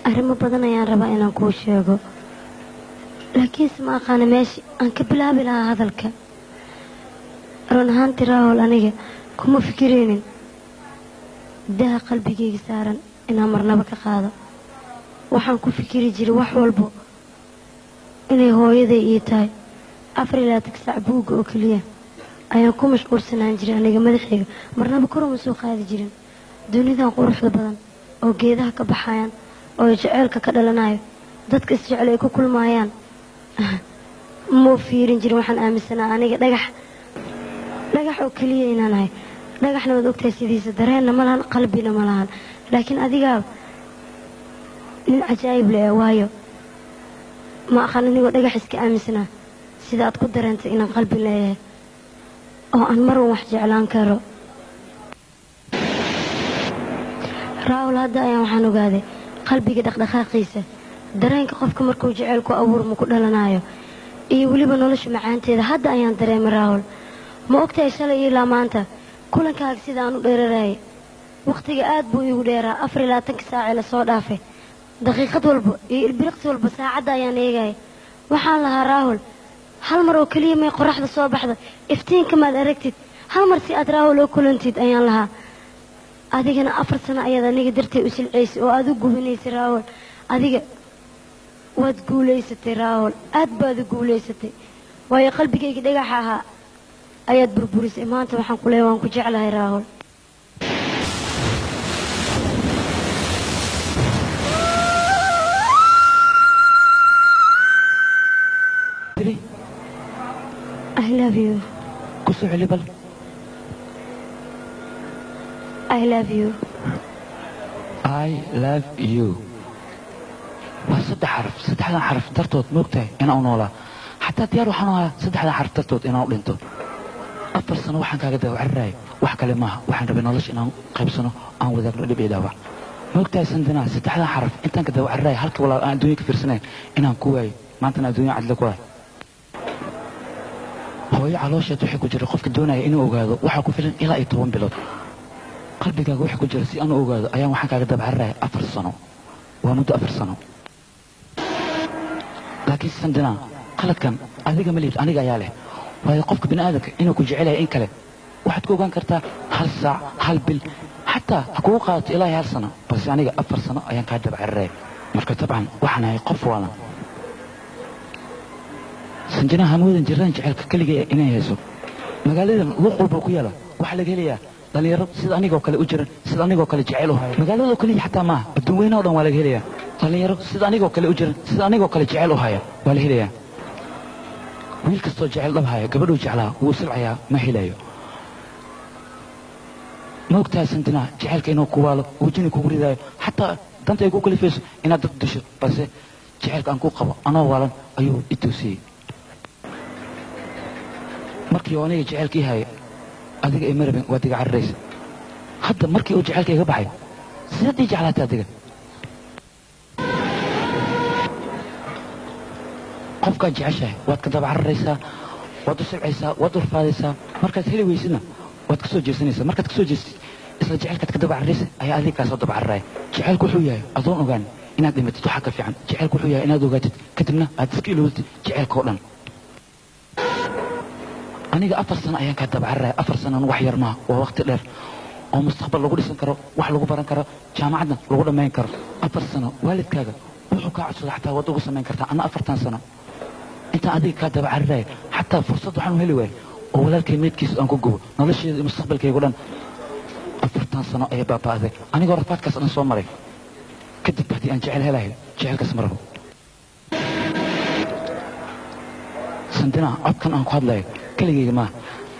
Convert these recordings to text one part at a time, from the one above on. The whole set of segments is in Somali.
Arrimo badan ayaan rabaa inaan kuu sheego, laakiinse ma aqaana meesha aan ka bilaabi lahaa hadalka. Run ahaantii Raahul, aniga kuma fikiraynin daha qalbigayga saaran inaan marnaba ka qaado. Waxaan ku fikiri jiray wax walbo inay hooyaday ii tahay. 24 saac buugga oo keliya ayaan ku mashquulsanaan jiray. Aniga madaxayga marnaba kor uma soo qaadi jirin. Dunidan quruxda badan oo geedaha ka baxayaan oo jaceylka ka dhalanayo, dadka isjecel ay ku kulmaayaan, muu fiirin jirin. Waxaan aaminsanaa aniga dhagax, dhagax oo keliya inaan ahay. Dhagaxna waad ogtahay sidiisa, dareenna ma lahan, qalbina ma lahan. Laakiin adigaa nin cajaa'ib leh, waayo ma aqaan anigoo dhagax iska aaminsanaa sida aad ku dareentay inaan qalbi leeyahay oo aan marwan wax jeclaan karo. Raawul, hadda ayaan waxaan ogaaday qalbiga dhaqdhaqaaqiisa, dareenka qofka markuu jaceylku abuurma ku dhalanayo, iyo weliba nolosha macaanteeda hadda ayaan dareemay. Raawul, ma ogtahay shalay ilaa maanta kulankaaga sida aan u dheerarayay? Wakhtiga aad buu iigu dheeraa. 24-ka saacee lasoo dhaafay, daqiiqad walba iyo ilbiriqsi walba saacadda ayaan eegaya. Waxaan lahaa, Raahul, hal mar oo keliya may qoraxda soo baxda, iftiinka maad aragtid hal mar si aad Raahul oo kulantid ayaan lahaa. Adigana 4 sano ayaad aniga dartay u silcaysay oo aad u gubanaysay. Raahul, adiga waad guulaysatay. Raahul, aad baad u guulaysatay, waayo qalbigayga dhagaxa ahaa ayaad burburisay. Maanta waxaan ku leeyahay waan ku jeclahay, Raahul. Tiri? I love you. Ku soo celi bal. I love you. I love you waa saddex xaraf. Saddexdan xaraf dartood moogtahay inaan u noolaa, xataa diyaar waxaan u ahaa saddexdan xaraf dartood inaan u dhinto. 4 sano waxaan kaaga daba wax kale maaha, waxaan rabay nolosha inaan qaybsano, aan wadaagno dhib iyo dhaawac. Moogtahay Sandina, saddexdan xaraf intaan ka daba cararayo, halka walaal aan adduunya ka fiirsanayn inaan ku waayo, maantana adduunya cadli ku ah. Hooyo caloosheed wixii ku jira qofka doonaya inuu ogaado waxaa ku filan ilaa iyo 10 bilood. Qalbigaaga wixii ku jira si aan u ogaado ayaan waxaan kaaga daba cararaya 4 sano. Waa muddo 4 sano. Laakiin Sandina, qaladkan adiga ma lihid, aniga ayaa leh, waayo qofka bini aadamka inuu ku jecel yahay in kale waxaad ku ogaan kartaa hal saac, hal bil, xataa ha kugu qaadato ilaa iyo hal sano. Balse aniga 4 sano ayaan kaa daba cararaya. Marka dabcan waxaan ahay qof waalan. Sanjina, hamoodan jiradan jecelka keligay inay hayso. Magaaladan luuq walba ku yaala waxaa laga helayaa dhalinyaro sida anigoo kale u jiran, sida anigoo kale jecel u haya. Magaalada oo keliya xataa maaha, adduun weynaha o dhan waa laga helayaa dhalinyaro sida anigoo kale u jiran, sida anigoo kale jecel u haya waa la helayaa. Wiil kastoo jecel dhab haya gabadhuu jeclaa wuu silcayaa, ma helayo. Ma ogtahay Santina, jecelka inuu ku waalo, uu jini kugu ridaayo, xataa danta ay ku kalifayso inaad dad disho? Balse jecelka aan ku qabo anoo waalan ayuu i toosiyey. Markii uu aniga jecelka ii haya adiga ima rabin, waad iga cararaysa. Hadda markii uu jecelka iga baxay, sidaad ii jeclaatay adiga? Qofkaad jeceshahay waad ka daba cararaysaa, waad u silcaysaa, waad u rafaadaysaa. Markaad heli weysidna waad ka soo jeesanaysaa. Markaad ka soo jeestid, isla jecelkaad ka daba cararaysa ayaa adiga kaa soo daba cararaya. Jecelku wuxuu yahay adoon ogaan inaad dhimatid waxaa ka fiican. Jecelku wuxuu yahay inaad ogaatid, kadibna aad iska ilowdid jecelka oo dhan. Aniga 4 sano ayaan kaa daba cararaya. 4 sanan wax yar maaha, waa waqti dheer oo mustaqbal lagu dhisan karo, wax lagu baran karo, jaamacadna lagu dhammayn karo. 4 sano waalidkaaga wuxuu kaa codsada xataa waad ugu samayn kartaa. Anna 4-tan sano intaan adiga kaa daba cararaya xataa fursad waxaan u heli waayay oo walaalkay meydkiisa aan ku gubo. Nolosheeda iyo mustaqbalkaygu dhan 4-tan sano ayaa baaba'day anigoo rafaadkaas dhan soo maray. Kadib haddii aan jecel helayo, jecelkaas ma rabo. Sandina, codkan aan ku hadlayo keligayga maaha,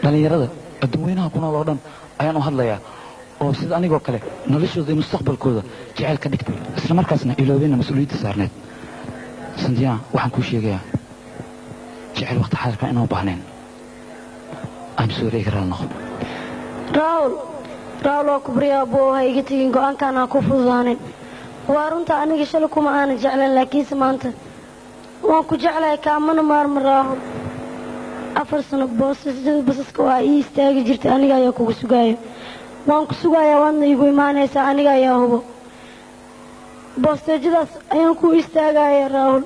dhallinyarada adduun weynaha ku nool oo dhan ayaan u hadlayaa oo sida anigoo kale noloshooda iyo mustaqbalkooda jecel ka dhigtay, isla markaasna iloobeyna mas-uuliyadda saarneed. Sandina, waxaan kuu sheegayaa jecel waqti xadirkan inaan u baahnayn. I'm sorry, iga raali noqo. Raawul, Raawul, waa kubriya aboo, ha iga tegin. Go-aankaan ha ku fududaanin. Waa runta, aniga shalay kuma aanan jeclayn, laakiinse maanta waan ku jeclahay, kaamana maarma. Raahul, 4 sano boosasada basaska waa ii istaagi jirtay. Aniga ayaa kugu sugaaya, waan ku sugayaa, waadna iigu imaanaysaa. Aniga ayaa hubo. Boosteejadaas ayaan ku istaagaya, Raahul.